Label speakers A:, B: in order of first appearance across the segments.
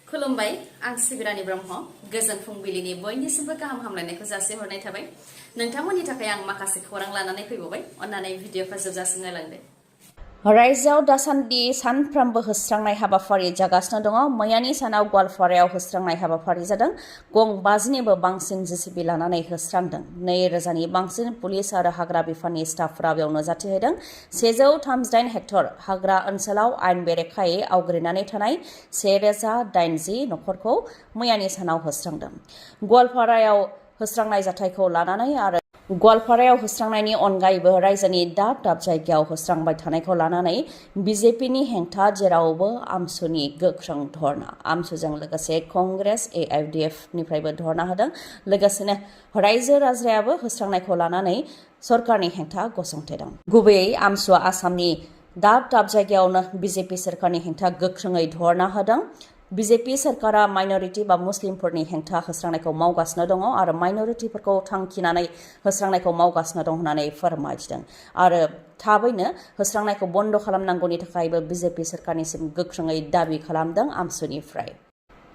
A: खुलुमबाय आं सिबि रानि ब्रह्म गोजोन फुंबिलिनि बयनिसिमबो गाहाम हामलायनायखौ जासिहरनाय थाबाय नोंथांमोननि थाखाय आं माखासे खौरां लानानै फैबावबाय अन्नानै भिडिअखौ जोबजासिम नायलांदो रायजोआव दासान्दि सानफ्रोमबो होस्रांनाय हाबाफारि जागासिनो दङ मैयानि सानाव गवालपारायाव होस्रांनाय हाबाफारि जादों गं 50निबो बांसिन जेसिबि लानानै होस्रांदों 2000नि बांसिन पुलिस आरो हाग्रा बिफाननि स्टाफफोरा बेयाव नुजाथि होदों 138 हेक्टर हाग्रा ओनसोलाव आयेन बेरेखायै आवग्रिनानै थानाय 1080 नखरखौ मैयानि सानाव होस्रांदों गवालपारायाव होस्रांनाय जाथायखौ लानानै आरो गवालपारायाव होस्रांनायनि अनगायैबो रायजोनि दाब दाब जायगायाव होस्रांबाय थानायखौ लानानै बिजेपिनि हेंथा जेरावबो आमसुनि गोख्रों धर्ना आमसुजों लोगोसे कंग्रेस AIDF निफ्रायबो धर्ना होदों लोगोसेनो रायजो राजायाबो होस्रांनायखौ लानानै सरकारनि हेंथा गसंथेदों गुबैयै आमसुआ आसामनि दाब दाब जायगायावनो बिजेपि सरकारनि हेंथा गोख्रोङै धर्ना होदों बिजेपि सरकारा माइनरिटी बा मुस्लिमफोरनि हेंथा होस्रांनायखौ मावगासिनो दङ आरो माइनरिटीफोरखौ थांखिनानै होस्रांनायखौ मावगासिनो दं होननानै फोरमायदों आरो थाबैनो होस्रांनायखौ बन्द खालामनांगौनि थाखायबो बिजेपि सरकारनिसिम गोख्रोङै दाबि खालामदों आमसुनिफ्राय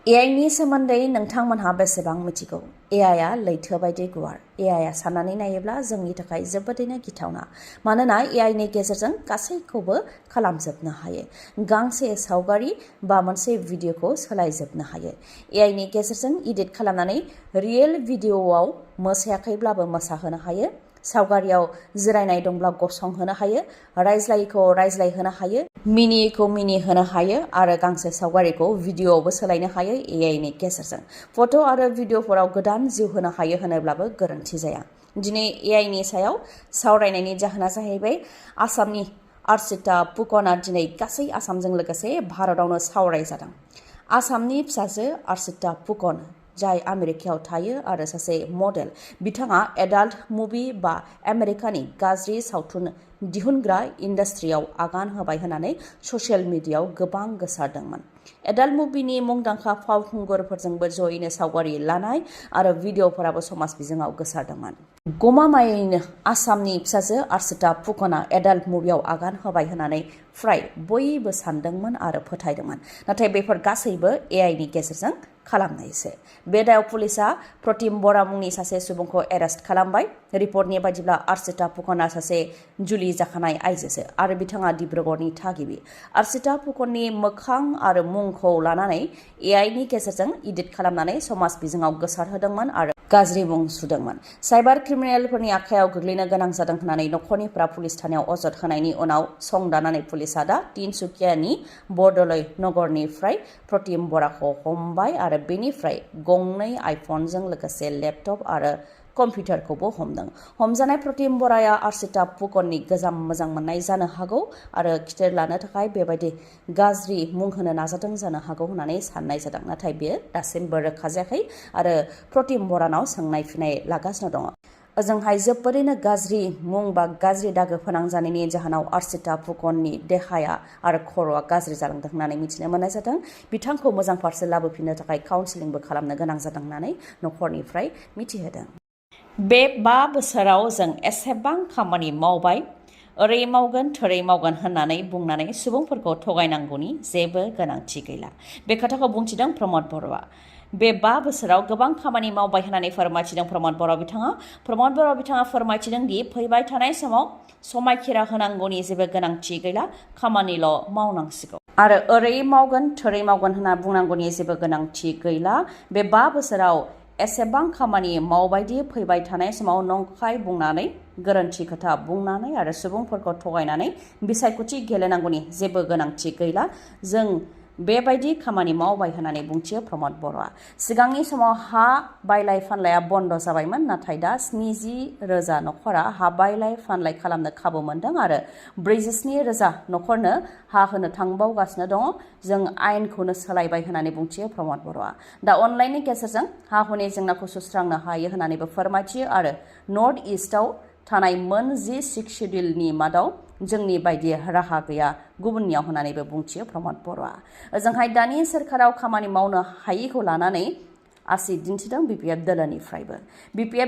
A: AIनि सोमोन्दै नोंथांमोनहा बेसेबां मिथिगौ AIआ लैथो बायदि गुवार AIआ साननानै नायोब्ला जोंनि थाखाय जोबोदैनो गिथावना मानोना AIनि गेजेरजों गासैखौबो खालामजोबनो हायो गांसे सावगारि बा मोनसे भिडिअखौ सोलायजोबनो हायो AIनि गेजेरजों एडिट खालामनानै रियेल भिडिअआव मोसायाखैब्लाबो मोसाहोनो हायो सावगारियाव जिरायनाय दंब्ला गसंहोनो हायो रायज्लायिखौ रायज्लायहोनो हायो मिनियिखौ मिनिहोनो हायो आरो गांसे सावगारिखौ भिडिअआवबो सोलायनो हायो AIनि गेजेरजों फट' आरो भिडिअफोराव गोदान जिउ होनो हायो होनोब्लाबो गोरोन्थि जाया दिनै AIनि सायाव सावरायनायनि जाहोना जाहैबाय आसामनि अर्चिता फुकनआ दिनै गासै आसामजों लोगोसे भारतावनो सावरायजादों आसामनि फिसाजो अर्चिता फुकन जाय आमेरिकायाव थायो आरो सासे मडेल बिथाङा एडाल्ट मुभि बा आमेरिकानि गाज्रि सावथुन दिहुनग्रा इन्डास्ट्रियाव आगान होबाय होननानै ससियेल मिडियायाव गोबां गोसारदोंमोन एडाल्ट मुभिनि मुंदांखा फावखुंगुरफोरजोंबो जयैनो सावगारि लानाय आरो भिडिअफोराबो समाज बिजोङाव गोसारदोंमोन गमामायैनो आसामनि फिसाजो अर्चिता फुकनआ एडाल्ट मुभियाव आगान होबाय होननानै फ्राय बयबो सानदोंमोन आरो फोथायदोंमोन नाथाय बेफोर गासैबो AIनि गेजेरजों खालामनायसो बे दायाव पुलिसा प्रतिम बरा मुंनि सासे सुबुंखौ एरेस्ट खालामबाय रिपर्टनि बायदिब्ला अर्चिता फुकनआ सासे जुलि जाखानाय आइजोसो आरो बिथाङा डिब्रुगड़नि थागिबि अर्चिता फुकननि मोखां आरो मुंखौ लानानै AIनि गेजेरजों एडिट खालामनानै समाज बिजोङाव गोसारहोदोंमोन आरो गाज्रि मुं सुदोंमोन साइबार क्रिमिनेलफोरनि आखायाव गोग्लैनो गोनां जादों होननानै नखरनिफ्रा पुलिस थानायाव अजद होनायनि उनाव संदानानै पुलिसा दा तिनसुकियानि बडोलैंड नगरनिफ्राय प्रतिम बराखौ हमबाय आरो बेनिफ्राय गंनै आइफनजों लोगोसे लेपटप आरो कम्पिउटारखौबो हमदों हमजानाय प्रतिम बराया अर्चिता फुकननि गोजाम मोजां मोननाय जानो हागौ आरो खिथेर लानो थाखाय बेबायदि गाज्रि मुं होनो नाजादों जानो हागौ होननानै साननाय जादों नाथाय बेयो दासिमबो रोखा जायाखै आरो प्रतिम बरानाव सोंनाय फिनाय लागासिनो दङ ओजोंहाय जोबोरैनो गाज्रि मुं बा गाज्रि दागो फोनांजानायनि जाहोनाव अर्चिता फुकननि देहाया आरो खर'आ गाज्रि जालांदों होननानै मिथिनो मोननाय जादों बिथांखौ मोजां फारसे लाबोफिननो थाखाय काउन्सिलिंबो खालामनो गोनां जादों होननानै नखरनिफ्राय मिथिहोदों बे 5 बोसोराव जों एसेबां खामानि मावबाय ओरै मावगोन थोरै मावगोन होननानै बुंनानै सुबुंफोरखौ थगायनांगौनि जेबो गोनांथि गैला बे खोथाखौ बुंथिदों प्रमद बर'आ बे 5 बोसोराव गोबां खामानि मावबाय होननानै फोरमायथिदों प्रमद बर' बिथाङा फोरमायथिदों दि फैबाय थानाय समाव समायखिरा होनांगौनि जेबो गोनांथि गैला खामानिल' मावनांसिगौ आरो ओरै मावगोन थोरै मावगोन होनना बुंनांगौनि जेबो गोनांथि गैला बे 5 बोसोराव एसेबां खामानि मावबायदि फैबाय थानाय समाव नंखाय बुंनानै गोरोन्थि खोथा बुंनानै आरो सुबुंफोरखौ थगायनानै बिसायख'थि गेलेनांगौनि जेबो गोनांथि गैला जों बेबायदि खामानि मावबाय होननानै बुंथियो प्रमद बर'आ सिगांनि समाव हा बायलाय फानलाया बन्द जाबायमोन नाथाय दा 70,000 नखरा हा बायलाय फानलाय खालामनो खाबु मोनदों आरो 47,000 नखरनो हा होनो थांबावगासिनो दङ जों आयेनखौनो सोलायबाय होननानै बुंथियो प्रमद बर'आ दा अनलाइननि गेजेरजों हा हुनि जेंनाखौ सुस्रांनो हायो होननानैबो फोरमायथियो आरो नर्थ इस्टआव थानाय मोन 10 शेड्युलनि मादाव जोंनि बायदि राहा गैया गुबुननियाव होननानैबो बुंथियो प्रमद बर'आ ओजोंहाय दानि सोरखाराव खामानि मावनो हायिखौ लानानै आसि दिन्थिदों BPF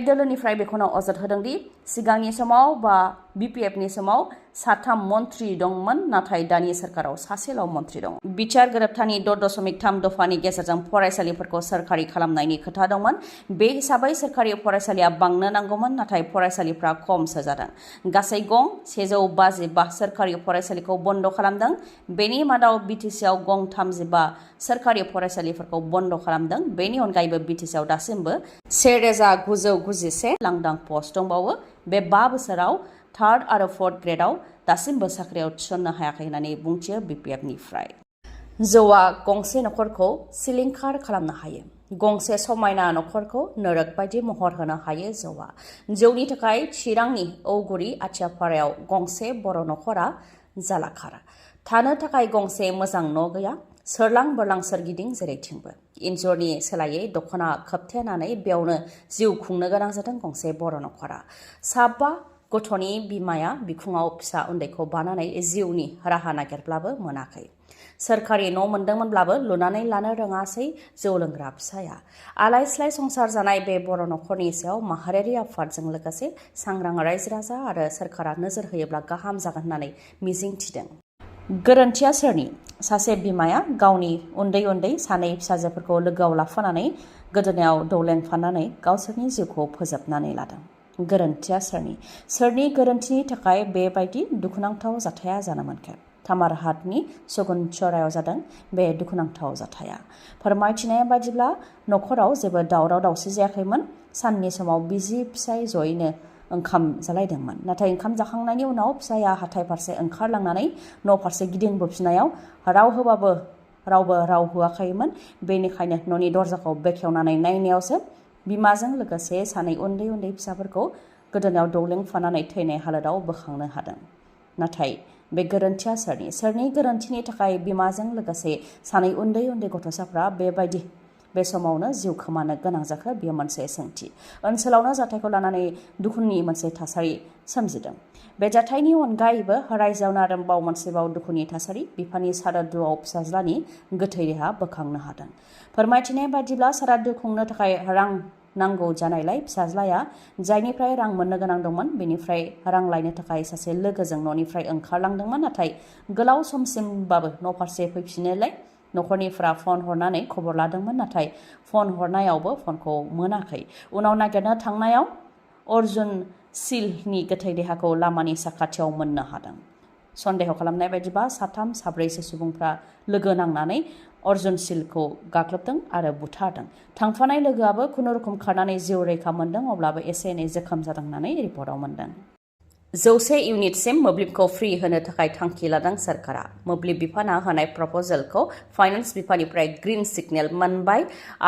A: दोलोनिफ्राय बेखौनो अजद होदों दि सिगांनि समाव बा BPFनि समाव साथाम मन्त्रि दंमोन नाथाय दानि सरकाराव सासेल' मन्त्रि दं। बिचार गोरोबथानि 6.3 दफानि गेजेरजों फरायसालिफोरखौ सोरखारि खालामनायनि खोथा दंमोन। बे हिसाबै सोरखारि फरायसालिया बांनो नांगौमोन नाथाय फरायसालिफ्रा खमसो जादों। गासै गं 155 सोरखारि फरायसालिखौ बन्द खालामदों। बेनि मादाव बिटिसिआव गं 35 सोरखारि फरायसालिफोरखौ बन्द खालामदों। बेनि अनगायैबो बिटिसिआव दासिमबो 1991 लांदां पस्ट दंबावो। बे 5 बोसोराव थार्ड आरो फोर्थ ग्रेडआव दासिमबो साख्रियाव थिसननो हायाखै होननानै बुंथियो बिपिएफनिफ्राय। जौआ गंसे नखरखौ सिलिंखार खालामनो हायो। गंसे समायना नखरखौ नोरोग बायदि महर होनो हायो जौआ। जौनि थाखाय चिरांनि औगुरि आथियापारायाव गंसे बर' नखरा जालाखार। थानो थाखाय गंसे मोजां न' गैया। सोरलां बोरलां सोरगिदिं जेरैथिंबो। इन्जुरनि सोलायै दख'ना खोबथेनानै बेयावनो जिउ खुंनो गोनां जादों गंसे बर' नखरा। 7 गथ'नि बिमाया बिखुङाव फिसा उन्दैखौ बानानै जिउनि राहा नागिरब्लाबो मोनाखै। सोरखारि न' मोनदोंमोनब्लाबो लुनानै लानो रोङासै जौ लोंग्रा फिसाया। आलाय सिलाय संसार जानाय बे बर' नखरनि सायाव माहारियारि आफादजों लोगोसे सांग्रां रायजो राजा आरो सोरखारा नोजोर होयोब्ला गाहाम जागोन होननानै मिजिं थिदों। गोरोन्थिया सोरनि? सासे बिमाया गावनि उन्दै उन्दै सानै फिसाजोफोरखौ लोगोआव लाफानानै गोदोनायाव दौलेंफानानै गावसोरनि जिउखौ फोजोबनानै लादों। गोरोन्थिया सोरनि? सोरनि गोरोन्थिनि थाखाय बेबायदि दुखुनांथाव जाथाया जानो मोनखो? तामारहाटनि सगुनचरायाव जादों बे दुखुनांथाव जाथाया। फोरमायथिनाय बायदिब्ला नखराव जेबो दावराव दावसि जायाखैमोन। साननि समाव बिसि फिसाय जयैनो ओंखाम जालायदोंमोन। नाथाय ओंखाम जाखांनायनि उनाव फिसाया हाथाय फारसे ओंखारलांनानै न' फारसे गिदिंबोफिननायाव राव होबाबो रावबो राव होआखैमोन। बेनिखायनो न'नि दरजाखौ बेखेवनानै नायनायावसो बिमाजों लोगोसे सानै उन्दै उन्दै फिसाफोरखौ गोदोनायाव दौलेंफानानै थैनाय हालोदाव बोखांनो हादों। नाथाय बे गोरोन्थिया सोरनि? सोरनि गोरोन्थिनि थाखाय बिमाजों लोगोसे सानै उन्दै उन्दै गथ'साफ्रा बेबायदि बे समावनो जिउ खोमानो गोनां जाखो? बेयो मोनसे सोंथि। ओनसोलावनो जाथायखौ लानानै दुखुनि मोनसे थासारि सोमजिदों। बे जाथायनि अनगायैबो रायजोआवनो आरोबाव मोनसेबाव दुखुनि थासारि। बिफानि सारादुआव फिसाज्लानि गोथै देहा बोखांनो हादों। फोरमायथिनाय बायदिब्ला सारादु खुंनो थाखाय रां नांगौ जानायलाय फिसाज्लाया जायनिफ्राय रां मोननो गोनां दंमोन बेनिफ्राय रां लायनो थाखाय सासे लोगोजों न'निफ्राय ओंखारलांदोंमोन। नाथाय गोलाव समसिमबाबो न' फारसे फैफिननोलाय नखरनिफ्रा फन हरनानै खबर लादोंमोन। नाथाय फन हरनायावबो फनखौ मोनाखै। उनाव नागिरनो थांनायाव अर्जुन सिलनि गोथै देहाखौ लामानि साखाथियाव मोननो हादों। सन्देह खालामनाय बायदिबा 3-4सो सुबुंफ्रा लोगो नांनानै अर्जुन सिलखौ गाग्लोबदों आरो बुथारदों। थांफानाय लोगोआबो खुनुरुखुम खारनानै जिउ रैखा मोनदों। अब्लाबो एसे एनै जोखोम जादों होननानै रिपर्टआव मोनदों। 100 इउनिटसिम मोब्लिबखौ फ्रि होनो थाखाय थांखि लादों सोरखारा। मोब्लिब बिफाना होनाय प्रप'जालखौ फाइनान्स बिफाननिफ्राय ग्रीन सिगनेल मोनबाय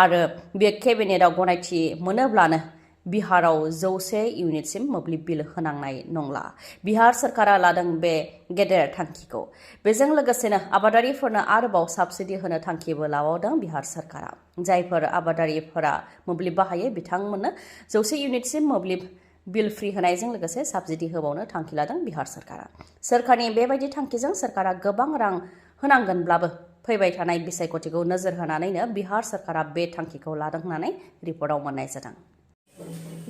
A: आरो बे केबिनेटआव गनायथि मोनोब्लानो बिहाराव 100 इउनिटसिम मोब्लिब बिल होनांनाय नंला। बिहार सोरखारा लादों बे गेदेर थांखिखौ। बेजों लोगोसेनो आबादारिफोरनो आरोबाव साबसिडि होनो थांखिबो लाबावदों बिहार सोरखारा। जायफोर आबादारिफोरा मोब्लिब बाहायो बिथांमोननो 100 इउनिटसिम मोब्लिब बिल फ्रि होनायजों लोगोसे साबसिडि होबावनो थांखि लादों बिहार सोरखारा। सोरखारनि बेबायदि थांखिजों सोरखारा गोबां रां होनांगोनब्लाबो फैबाय थानाय बिसायख'थिखौ नोजोर होनानैनो बिहार सोरखारा बे थांखिखौ लादों होननानै रिपर्टआव मोननाय जादों।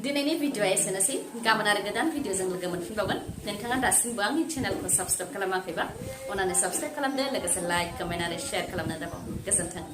A: दिनैनि भिडिअआ एसेनोसै। गाबोन आरो गोदान भिडिअजों लोगो मोनफिनबावगोन। नोंथाङा दासिमबो आंनि चेनेलखौ साबस्क्राइब खालामाखैबा अन्नानै साबस्क्राइब खालामदो। लोगोसे लाइक, कमेन्ट आरो शेयार खालामनो दाबाव। गोजोन्थों।